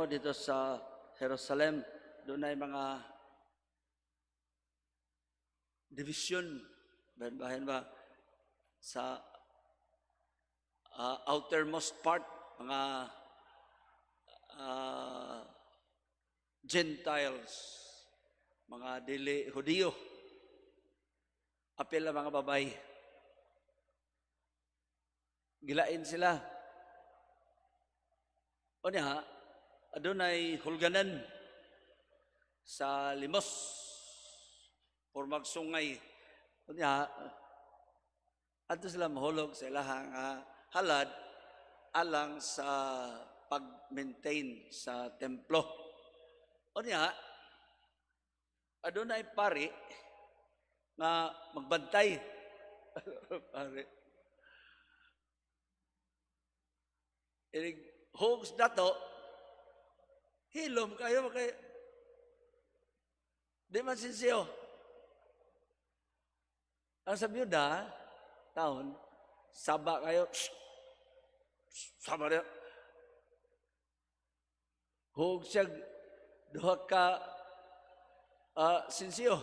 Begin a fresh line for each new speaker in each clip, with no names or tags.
Dito sa Jerusalem, doon ay mga division, bahin ba sa outermost part, mga Gentiles, mga dili Hudiyo, apil ang mga babay. Gilain sila. O niya, adunay hulganan sa limos or magsungay. O niya, adto sila mahulog sa ilahang halad alang sa pag-maintain sa templo. O niya, adunay pari nga magbantay. Pari. Inig hogs dato, hilom kayo kay di man sinsiyo. Ang sa byuda, taon, saba kayo, saba niya. Hug siya, duha ka sinsiyo.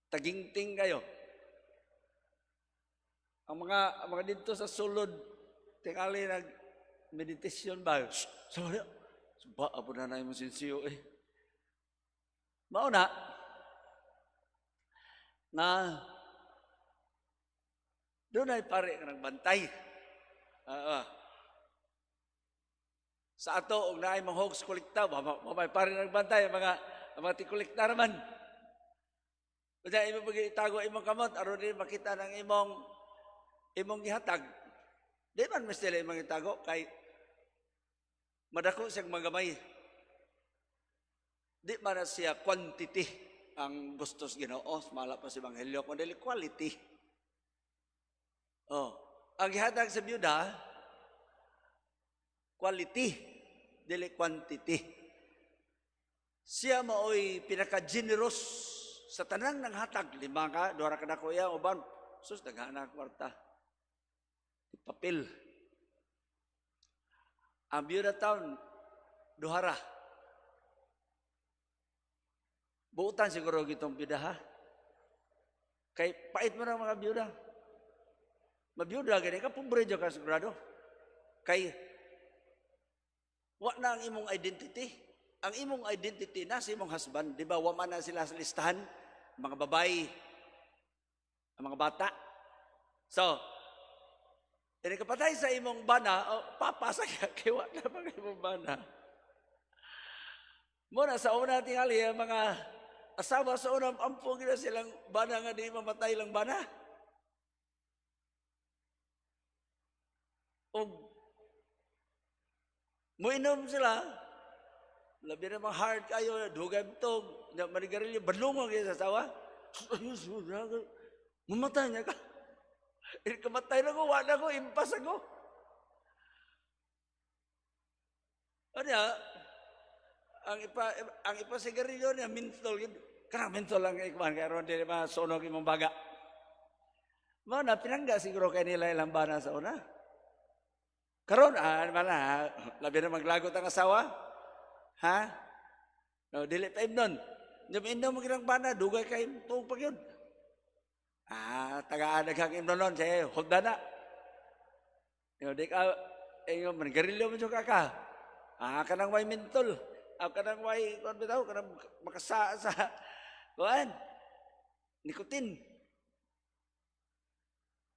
Tagingting kayo. Ang mga dito sa sulod, tingali nag meditation ba? Saba niya. Ba, apo na na yung sinsiyo eh. Mauna, nga doon ay pare nga nagbantay. Sa ato, og naay mga hogs kolekta, wa may pare nagbantay, ang mga tikolekta naman. Kaya imo pag itago imong kamot, aron di makita ng imong gihatag. Di man mistila imong itago, kay madako siyang magamay. Di man na siya quantity ang gusto sa Ginoo, mala pa sa Ebanghelyo, kundi quality. Oh, ang gihatag sa byuda, quality, dili quantity. Siya maoy pinaka-generous sa tanang ng hatag. Lima ka, duha ka dako iya, uban, sus, daghana kwarta. Papel. Ang byuda taon, duhara. Buutan siguro gitong byuda ha. Kay pait mo ng mga byuda. Mabyuda gani ka, pobre ka sigurado. Kay wa na ang imong identity. Ang imong identity na sa imong husband, di ba? Wa man na sila sa listahan, mga babae, ang mga bata. So, ini kapatay sa imong bana, oh, papa sa kay wa na mga imong bana. Muna sa una tingali ang mga asawa sa una ampo gina silang bana nga di mamatay lang bana. Og muinom sila, labi na mga hard kayo, dugay tog, manigarilyo, badlungon kayo sa asawa. Mamatay niya ka. Eh, kamatay na ko, wala ko, impas ako. Ano niya, ang ipasigarilyo niya, menthol, kanang menthol lang ikuan, kaya ron di masunog imong baga. Mao na, pinangga siguro kay nila ilang bana sa una. Karon, mana, labi na maglagot ang asawa. Ha? No, dili pa imnon. Nyam inom mo ginang bana, dugay kay tuog pa yun. Ah, tagaan daghang imnon nun, siya, hugda na. Yo, di ka, eh, manigarilyo mo ka ka. Ah, kanang way mentol. Ah, kanang way, kuan bitaw, kanang makasa sa, kuan, nikotin.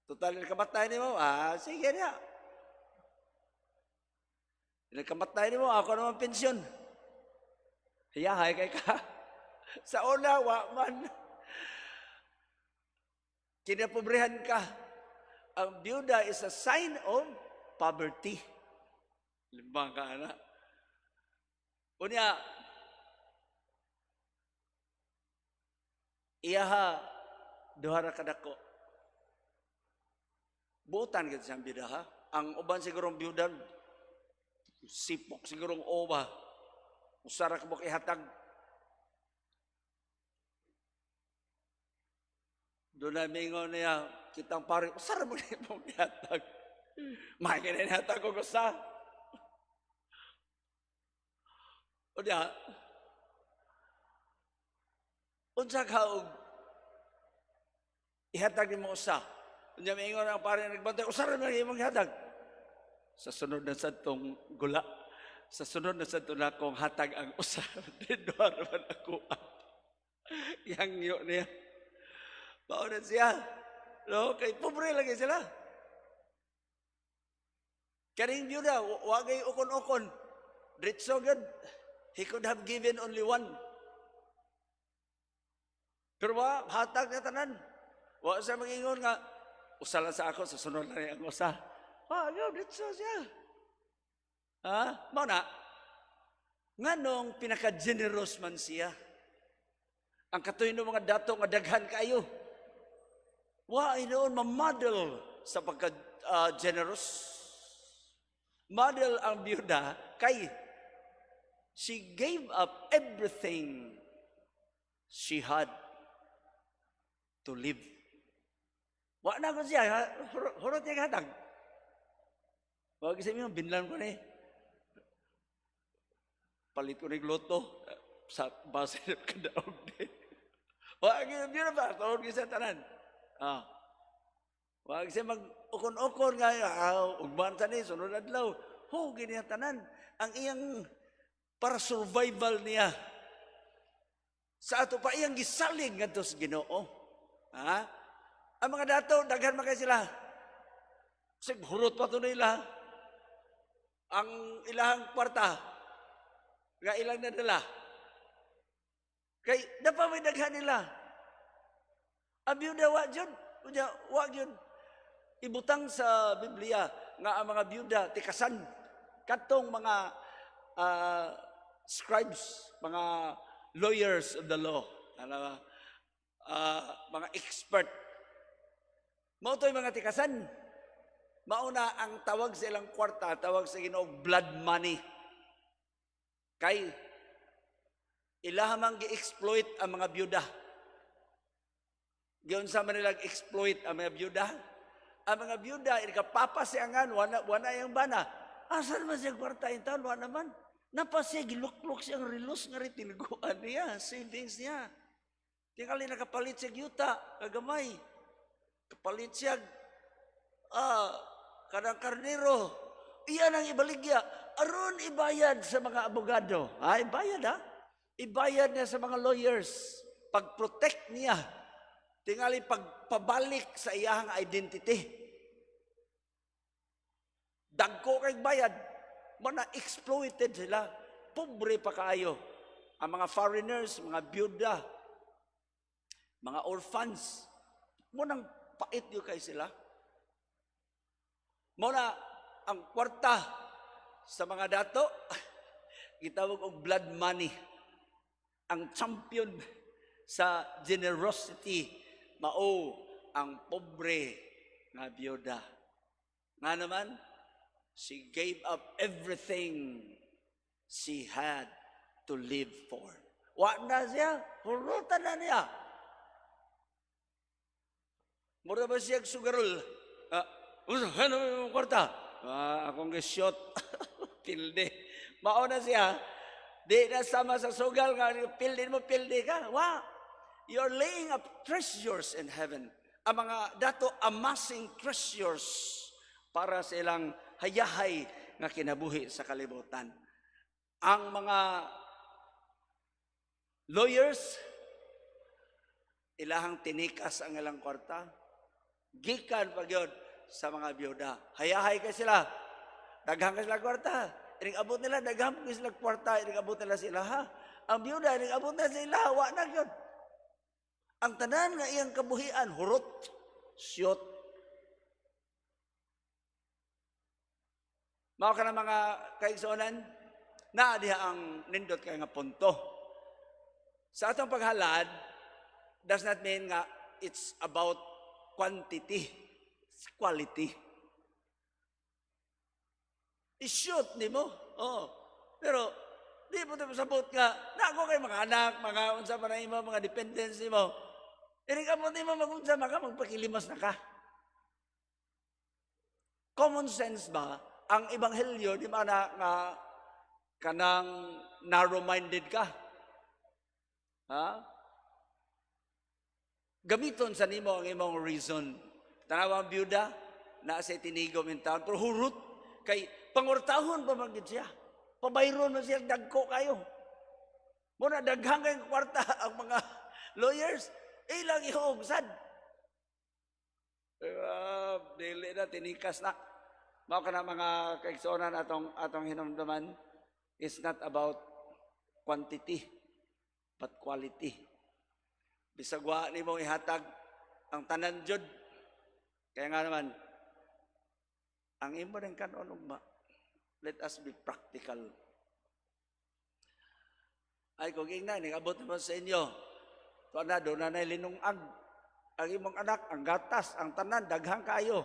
Total, kamatay nimo, ah, sige na. Nagkamatay nimo, ako naman pensyon. Hiyahay kay ka. Sa una, wa man. Kinapobrehan ka. Ang byuda is a sign of poverty. Limbang ka na. Unya, iyaha, duha ra kadako. Buutan gid siyang byuda ha. Ang uban sigurong byuda, sipok sigurong oba. Usara ka mo ihatag. Doon na mingon niya, kitang pare, usara mo na imong ihatag. May kinihatag ko gusa. O diya, unsa ka og ihatag nimo usa? Unya maingon ang pare nagbantay, "Usa ra man imong ihatag." "Sa sunod na sad tong gula, sa sunod na sad to nakong hatag ang usa, duha man ako." Yangyo niya. Mao na siya. No, kay pobre lagi sila. Kaning byuda, wagay ukon-ukon. Diretso gud. He could have given only one. Pero wa, hatag na tanan. Wa siya mag-ingon nga, "Usa lang sa ako, sa sunod na ang usa." Ah, yo, diretso siya. Ha? Mao na, nganong pinaka-generous man siya? Ang katuyo ng mga dato nga daghan kayo. Wa noon ma-model sa pagka-generous. Model ang byuda kay she gave up everything she had to live. Wa na ko siya, hurot niya hatag. Wa kasi mo binlan ko ni. Palit ko ni lotto sa base ng kadaog ni. Wa gyud byuda ba, tuod gyud sa tanan. Ah. Wa siya mag ukon-ukon nga ugman sa ni sunod adlaw. Ho gini tanan ang iyang para survival niya. Sa ato pa iyang gisalig ngadto sa Ginoo. Ha? Ang mga dato daghan man kay sila. Sig hurot pa to nila ang ilahang kwarta nga ilang nadala. Kay napa may daghan nila. Ang byuda wa jud, unya wa gyud ibutang sa Biblia nga ang mga byuda tikasan. Katong mga scribes, mga lawyers of the law, ano ba? Mga expert. Mao to'y mga tikasan. Mauna ang tawag sa ilang kwarta, tawag sa Ginoo blood money. Kay ilaha mang gi-exploit ang mga byuda. Giunsa man nila exploit ang mga byuda? Ang mga byuda, papa siyangan, wana, wana yung bana. Asan man siya kwarta in taon? Wala naman. Napa siya, giluklok siyang relos nga rin, tiniguan niya, savings niya. Tingali nakapalit siya yuta, kagamay. Kapalit siya, kanang karnero. Iyan ang ibaligya. Aron ibayad sa mga abogado. Ah, ibayad ha? Ibayad niya sa mga lawyers. Pag-protect niya. Tingali pagpabalik sa iyahang identity. Dagko kay bayad. Mana exploited sila. Pobre pa kaayo. Ang mga foreigners, mga byuda, mga orphans. Munang pait yun kay sila. Muna ang kwarta sa mga dato, gitawag og blood money. Ang champion sa generosity mao ang pobre nga byuda. Nga naman, she gave up everything she had to live for. Wa na siya, hurutan na niya. Mura ba siya sugarol? Ah, ano yung kwarta? Ah, akong shot. Pilde. Mao na siya. Di na sama sa sugal nga pildi mo, pildi ka. Wa. You're laying up treasures in heaven. Ang mga dato amassing treasures para sa ilang hayahay nga kinabuhi sa kalibutan. Ang mga lawyers, ilahang tinikas ang ilang kwarta, gikan pa gyud sa mga byuda. Hayahay kay sila. Daghan kay sila kwarta. Inig abot nila, daghan kay sila kwarta, inig abot nila sila ha. Ang byuda, inig abot na sila, wa na gyud. Ang tanan nga iyang kabuhian, hurot, siyot. Mao ka na mga kaigsuonan, naa diha ang nindot kay nga punto. Sa atong paghalad, does not mean nga it's about quantity, it's quality. I-shoot nimo. Oo. Pero di mo ito sabot nga, na ako kay mga anak, mga unsa pa na imo, mga dependents nimo. Inig amot nimo magunsa maka magpakilimas na ka. Common sense ba ang ebanghelyo di ba na nga Kanang narrow-minded ka. Ha? Gamiton sa nimo ang imong reason. Tanawa ang byuda, naa sa tinigom in town, pero hurot, kay pangwartahon pa man gid siya. Pabayron man siya, dagko kayo. Muna daghang kayong kwarta ang mga lawyers, ilang ihog sad. Dili na tinikas na. Mao kana, mga kaigsuonan, atong hinumduman is not about quantity but quality. Bisag wa nimo ihatag ang tanan jud. Kaya nga naman ang imo ning kanon ugma. Let us be practical. Ay, kung ingna, abot naman sa inyo. Tuwa na, doon na linungag. Ang imong anak, ang gatas, ang tanan, daghang kayo.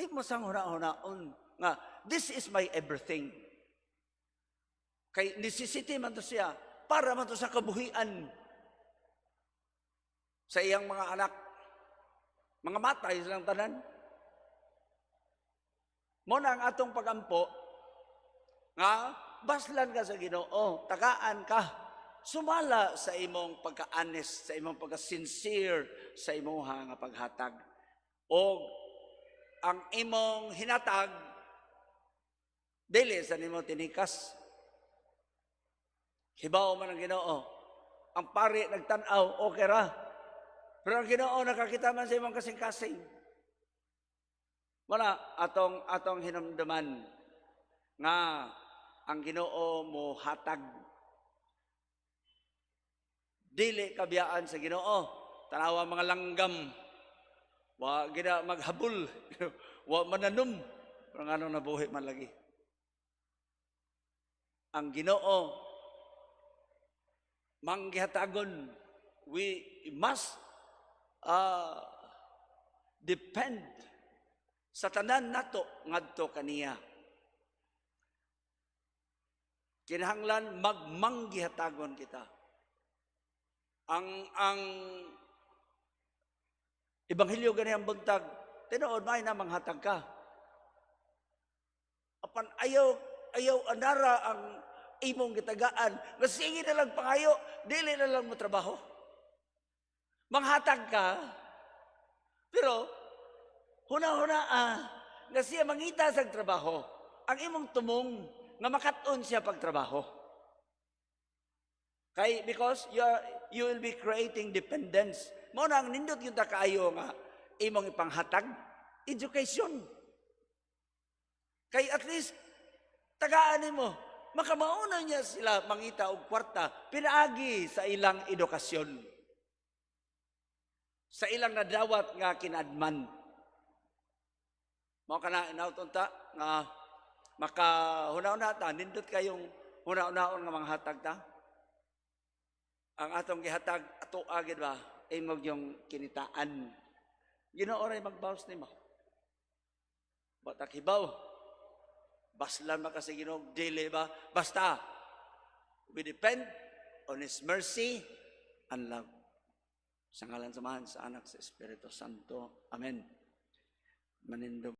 Imo sang huna-hunaon nga, this is my everything. Kay necessity man to siya, para man to sa kabuhian sa iyang mga anak. Mga matay silang tanan. Mo na ang atong pagampo nga baslan ka sa Ginoo, tagaan ka, sumala sa imong pagka-honest, sa imong pagka-sincere sa imong nga paghatag. O ang imong hinatag dili sa nimo tinikas. Hibaw man ang Ginoo. Ang pari nagtan-aw, okay ra. Pero ang Ginoo nakakita man sa imong kasing-kasing. Wala atong hinumduman nga ang Ginoo mo hatag. Dili kabiyaan sa Ginoo. Tanawa mga langgam. Wa gina maghabol. Wa mananom. Pero ngano nabuhi man lagi. Ang Ginoo manggihatagon. We must depend sa tanan nato ngadto kaniya. Kinahanglan magmanggihatagon kita. Ang Ebanghelyo gani ang buntag, tinuod may na manghatag ka. Apan ayaw ayaw anara ang imong gitagaan, nga sige na lang pangayo, dili na lang mo trabaho. Manghatag ka, pero huna-huna nga siya mangita sa trabaho. Ang imong tumong nga makat-on siya pagtrabaho. Kay because you will be creating dependence. Mao na ang nindot yung kaayo nga imong ipanghatag education. Kay at least tagaan nimo makamauna niya sila mangita og kwarta pinaagi sa ilang edukasyon. Sa ilang nadawat nga kinadman. Mao kana inauton ta nga makahuna-huna ta, nindot kayong huna-hunaon nga manghatag ta. Ang atong gihatag ato agid ba imong yung kinitaan. Ginoo ray magbawas nimo. Batak hibaw. Baslan ba kasi Ginoo, dili ba? Basta we depend on His mercy and love. Sa ngalan sa Amahan, sa Anak, sa Espiritu Santo. Amen. Manindog.